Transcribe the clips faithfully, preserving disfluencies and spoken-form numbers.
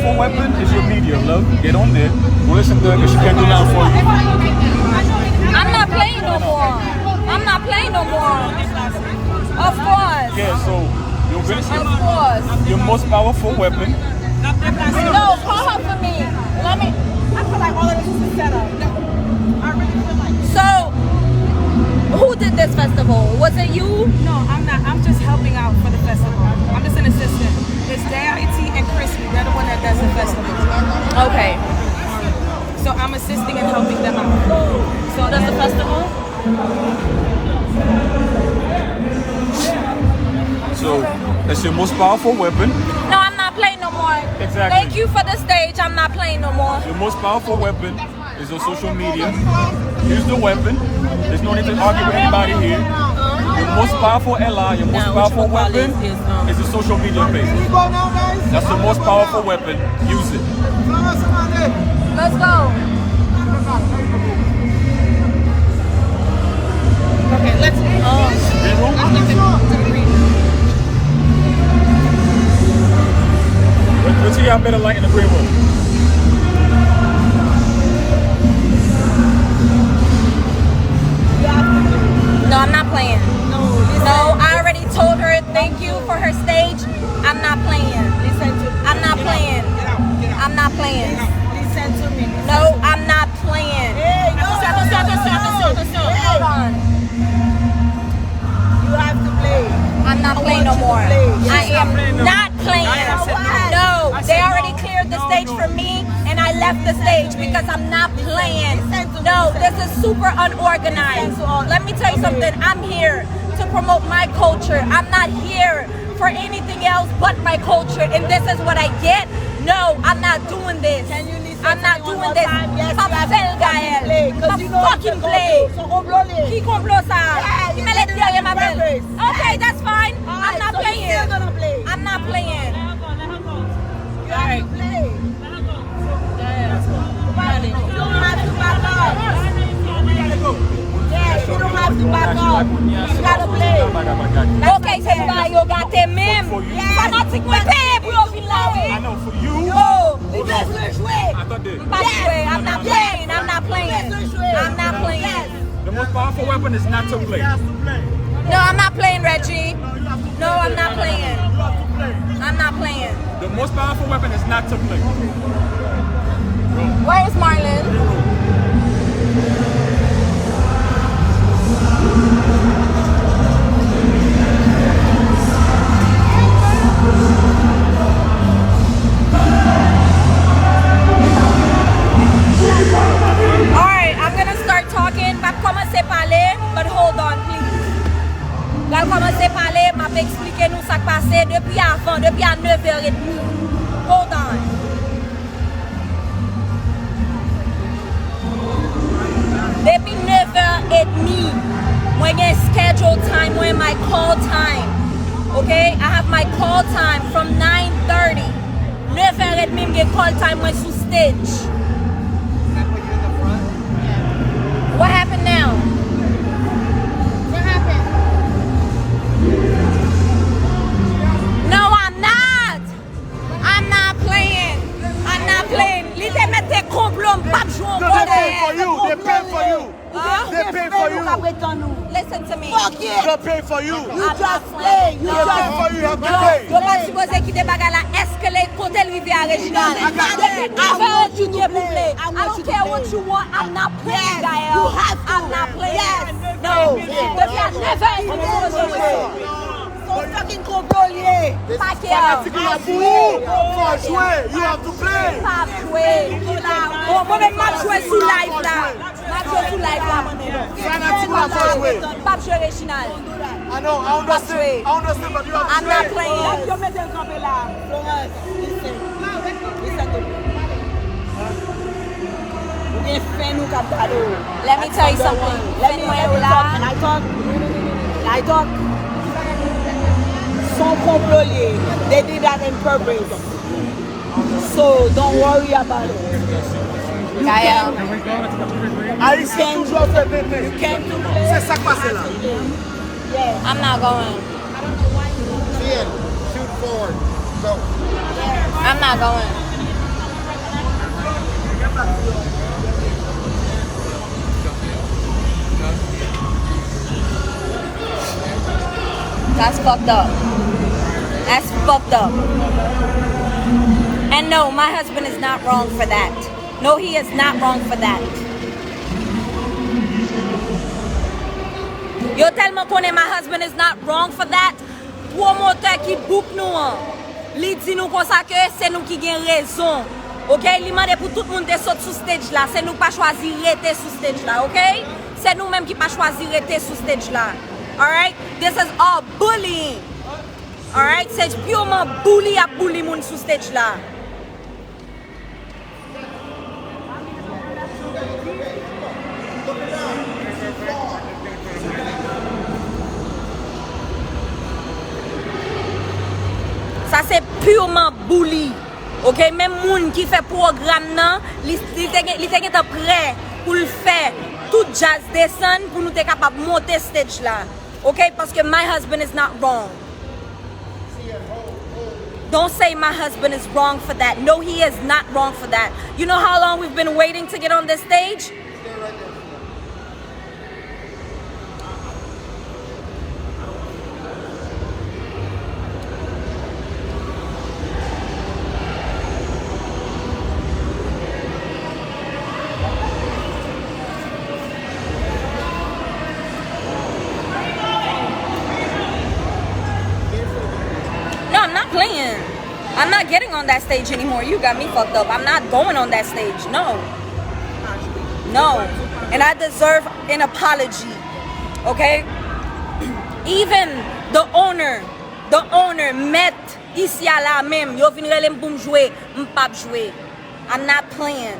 For weapon is your media, love. Get on there. Go listen to her 'cause she can't do nothing for you. I'm not playing no more. I'm not playing no more. Of course. Yeah, so you're gonna Of course. Your most powerful weapon. No, call her for me. Let me. I feel like all of this is a setup. I really feel like. So, who did this festival? Was it you? No, I'm not. I'm just helping out for the festival. I'm just an assistant. It's Diality and Chrissy. They're the one that does the festival. Okay. So I'm assisting and helping them out. So That's the festival? So that's your most powerful weapon. No, I'm not playing no more. Exactly. Thank you for the stage. I'm not playing no more. Your most powerful weapon is on social media. Use the weapon. There's no need to argue with anybody here. Your most powerful ally, your most powerful weapon is the social media page. That's the most powerful weapon. Use it. Let's go. Okay, let's. Zero? Wait, wait till y'all better light in the green room. No, I'm not playing. No, I already told her thank you for her stage. I'm not playing. Listen to me. I'm not playing. I'm not playing. Listen to me. No, I'm not playing. Hey, no, no, no, no, no. Hold on. You have to play. I'm not playing no more. Play. I am not playing. Why? No, they already cleared the stage for me, and I left the stage because I'm not playing. No, this is super unorganized. Let me tell you something. I'm here to promote my culture. I'm not here for anything else but my culture, and this is what I get. No, I'm not doing this. I'm not doing this. M ap fè l, Gaëlle. M ap fucking play. Ki konplo sa? Ki malèt dèyè m ap fè l. Okay, that's fine. I'm not playing. I'm not playing. You have to play. You don't have to back up. Yeah, you don't have to back up. You gotta play. Okay, se pa yo gate menm. Fanatik mwen peye pou yo vin la, wi. I know for you. Oh, Li bezwen jwe. Attendez. m pa jwe. I'm not playing. I'm not playing. I'm not playing. The most powerful weapon is not to play. No, I'm not playing, Reggie. No, I'm not playing. I'm not playing. The most powerful weapon is not to play. Where is Marlon? Alright, I'm gonna start talking. M ap kòmanse pale, but hold on, please. M pral kòmanse pale, m ap eksplike nou sa k pase depi avan, depi a nèf è edmi. Hold on. Depi nèf è edmi, mwen gen schedule time mwen, my call time. Okay? I have my call time from nine thirty. Nèf è edmi, m gen call time mwen sou stage. What happened now? What happened? No, I'm not. I'm not playing. I'm not playing. Li te mete konplo, m p ap jwe No, they ankò. pay for you. They pay for you. They pay for you. Listen to me. They pay for you. I'm not playing. They pay for you. You have to pay. Yo pa sipoze kite bagay la escalate kote l rive a, Reginald. Depi nèf è edmi gen pou vle. I don't care what you want. I'm not playing, Gaëlle. I'm not playing. No. Depi a nèf è edmi, m sipoze jwe. Son fucking konplo l ye. Pa kè. Fanatik la pou ou. Fò jwe. You have to play. Pa jwe. Bon, mwen menm m ap jwe sou live la. M ap jwe sou live la, mwen menm. Fanatik la fò jwe. M p ap jwe, Reginald. I know, I understand. I understand, but you have to I'm not play. Playing. Yo mete l kanpe la. Florence, listen. Listen to me. Ou gen fèn ou k ap gade w. Let me tell you something. Fèn mwen yo la. Light up. Light up. Son konplo l ye. They did that in purpose. So don't worry about it. Gaëlle. Ayisyen toujou ap fè tenten. Came to play. Se sa k pase la. Yes. I'm not going. Ian, shoot forward. Go. I'm not going. That's fucked up. That's fucked up. And no, my husband is not wrong for that. No, he is not wrong for that. Yo tèlman konnen my husband is not wrong for that. Pwomotè ki book nou an, li di nou konsa ke se nou ki gen rezon. Oke, li mande pou tout moun te sot sou stage la. Se nou k pa chwazi rete sou stage la, oke? Se nou menm ki pa chwazi rete sou stage la. Alright? This is all bullying. Alright? Se purement bully ap bully moun sou stage la. Sa se purement bully. Oke, menm moun ki fè pwogram nan, li, li te gen, li te gentan prè pou l fè tout djaz desann pou nou te kapab monte stage la. Oke, paske my husband is not wrong. Don't say my husband is wrong for that. No, he is not wrong for that. You know how long we've been waiting to get on this stage? No, I'm not playing. I'm not getting on that stage anymore. You got me fucked up. I'm not going on that stage. No. No. And I deserve an apology. Okay? Even the owner, the owner, mèt isi a la menm, yo vin rele m pou m jwe, m p ap jwe. I'm not playing.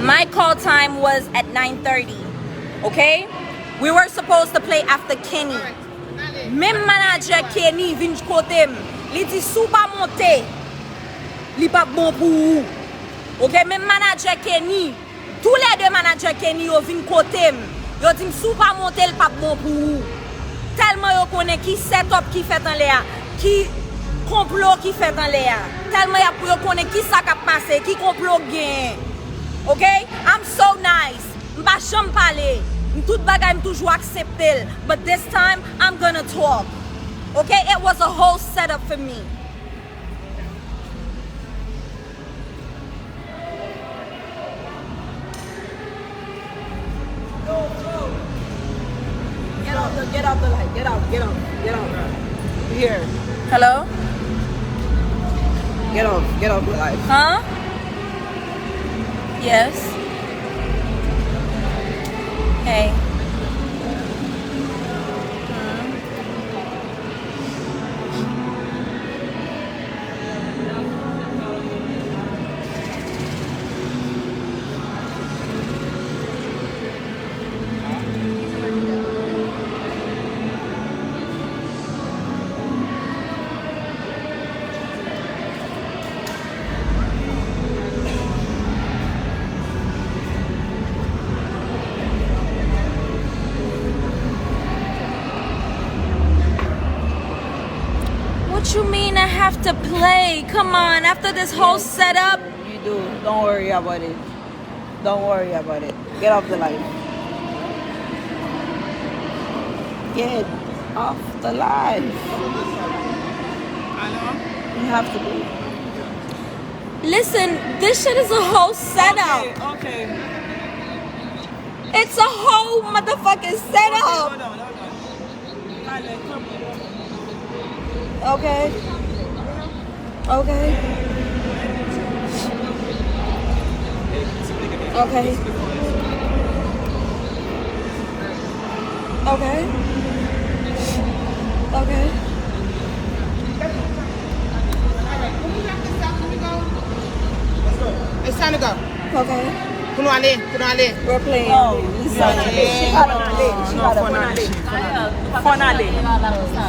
My call time was at nine thirty, okay? We were supposed to play after Kenny. Menm manadjè Kenny vin kote m. Li di, "Si w pa monte, li p ap bon pou ou." Oke, menm manadjè Kenny, toulède manadjè Kenny yo vin kote m. Yo di m, "Si w pa monte, l p ap bon pou ou." Tèlman yo konnen ki set up ki fèt anlè a, ki konplo ki fèt anlè a. Tèlman y ap, yo konnen ki sa k ap pase, ki konplo k genyen. Oke? I'm so nice. M pa janm pale. M tout bagay, m toujou aksepte l. But this time, I'm gonna talk. Okay? It was a whole setup for me. Get off the, get off the light. Get off, get off, get off. Here. Hello? Get off, get off the light. Huh? Yes. Hey. Hmm. What you mean I have to play? Come on, after this whole setup. You do. Don't worry about it. Don't worry about it. Get off the live. Get off the live. You have to be. Listen, this shit is a whole setup. Okay, okay. It's a whole motherfucking setup. Okay, hold on, hold on, hold on. Okay. Okay. Okay. Okay. Okay. It's time to go. Okay. Pou nou ale, pou nou ale. We're playing. She gotta, she gotta, she gotta, pou nou ale. Fò n ale.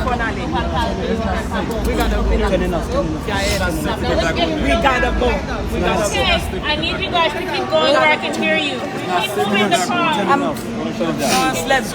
Fò n ale. We gotta go. We gotta go. We gotta go. Okay, I need you guys to keep going where I can hear you. Keep moving the car. Let's